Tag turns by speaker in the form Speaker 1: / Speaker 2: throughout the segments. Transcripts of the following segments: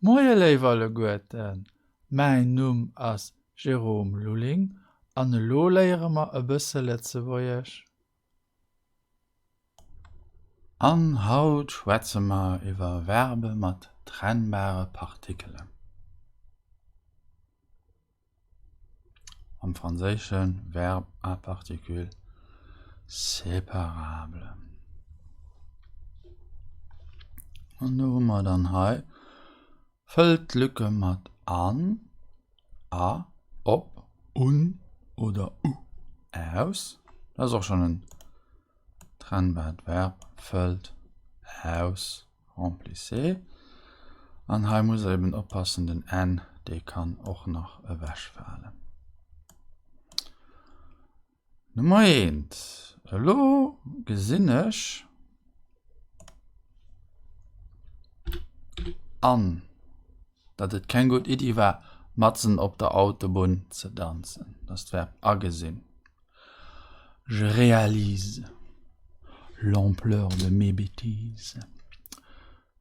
Speaker 1: Moie léif alleguerten, mäin Numm ass Jérôme Lulling an elo léiere mer e bësse Lëtzebuergesch. An haut schwätze mer iwwer Verbe mat trennbare Partikelen. Am Franséische Verbe à particules séparables. An do hu mer dann hei, Fëllt d'Lücke mat an, a, op, un oder u aus. Dat ass och schonn en trennbart Verb, fëllt aus. Remplissez. An hei muss der eben oppassen, den n, dee kann och nach ewechfalen. Nummer eent. Elo gesinn ech an, datt et keng gutt Iddi war, matzen op der Autobunn ze danzen. Dat ass d'Verb agesinn. Je réalise l'ampleur de mes bêtises.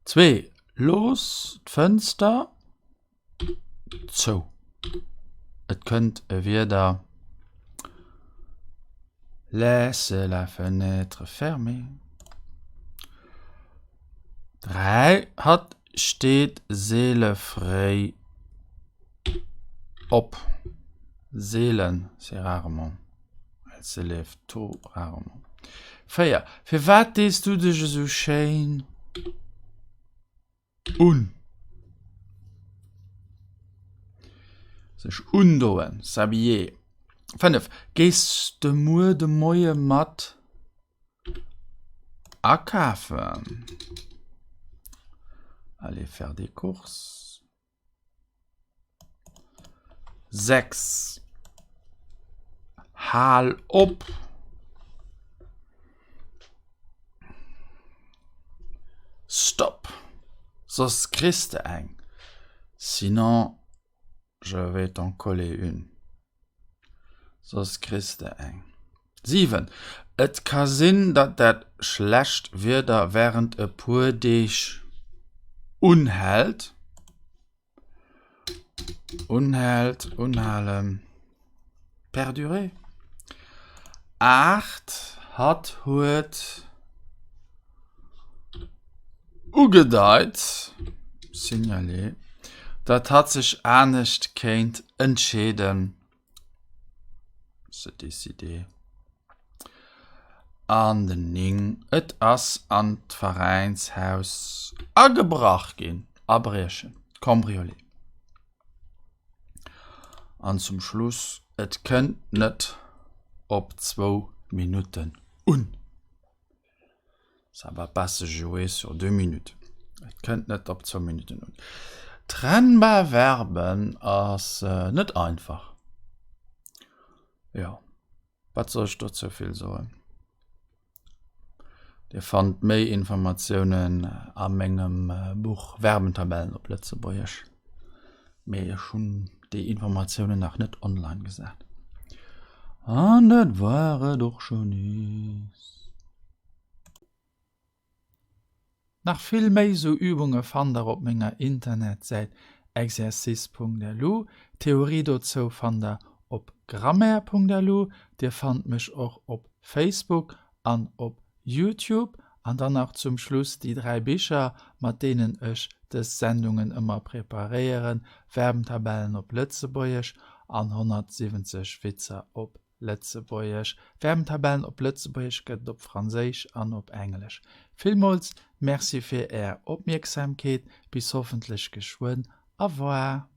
Speaker 1: 2, Looss d'Fënster zou, et kënnt e Wieder. Laisse la fenêtre fermée. 3, Hatt steet seele fréi Op. Seelen, c'est rarement. Elle se lève tôt, rarement. 4, Firwat dees du dech esou schéin un? Sech undoen, s'habiller. 5, Gees de muer de Moie mat akafen? Aller faire des courses. 6, Hal op! Stop! Soss kriss de eng. Sinon, je vais t'en coller une. Soss kriss de eng. 7, Et ka sinn, datt dat schlecht Wieder wärend e puer Deeg unhält. Unhält, unhalen, perdurer. 8, Hatt huet ugedeit, signalé, datt hatt sech anescht kéint entscheeden. Se décider. An den 9, Et ass an d'Veräinshaus agebrach ginn, abriechen, cambrioler. An zum Schluss, Et kënnt net op zwou Minutten un. Ça va pas se jouer sur deux minutes. Et kënnt net op zwou Minutten un. Trennbar Verben ass net einfach. Jo, wat soll ech dozou vill soen? Dir fannt méi Informatiounen a mengem Buch Verbentabellen op Lëtzebuergesch. Mee ech hunn déi Informatiounen nach net online gesat. An dat war et och scho nees. Nach vill méi sou Übunge fannt der op menger Internetsäit exercice.lu. D'Theorie dozou fannt der op grammaire.lu. Dir fannt mech och op Facebook an op Youtube. An dann nach zum Schluss déi 3 Bicher, mat deenen ech dës Sendungen ëmmer preparéieren, Verbentabellen op Lëtzebuergesch an 170 Witzer op Lëtzebuergesch. Verbentabellen op Lëtzebuergesch gëtt et op Franséisch an op Englesch. Villmools Merci fir Är Opmierksamkeet, bis hoffentlech geschwënn. Au revoir.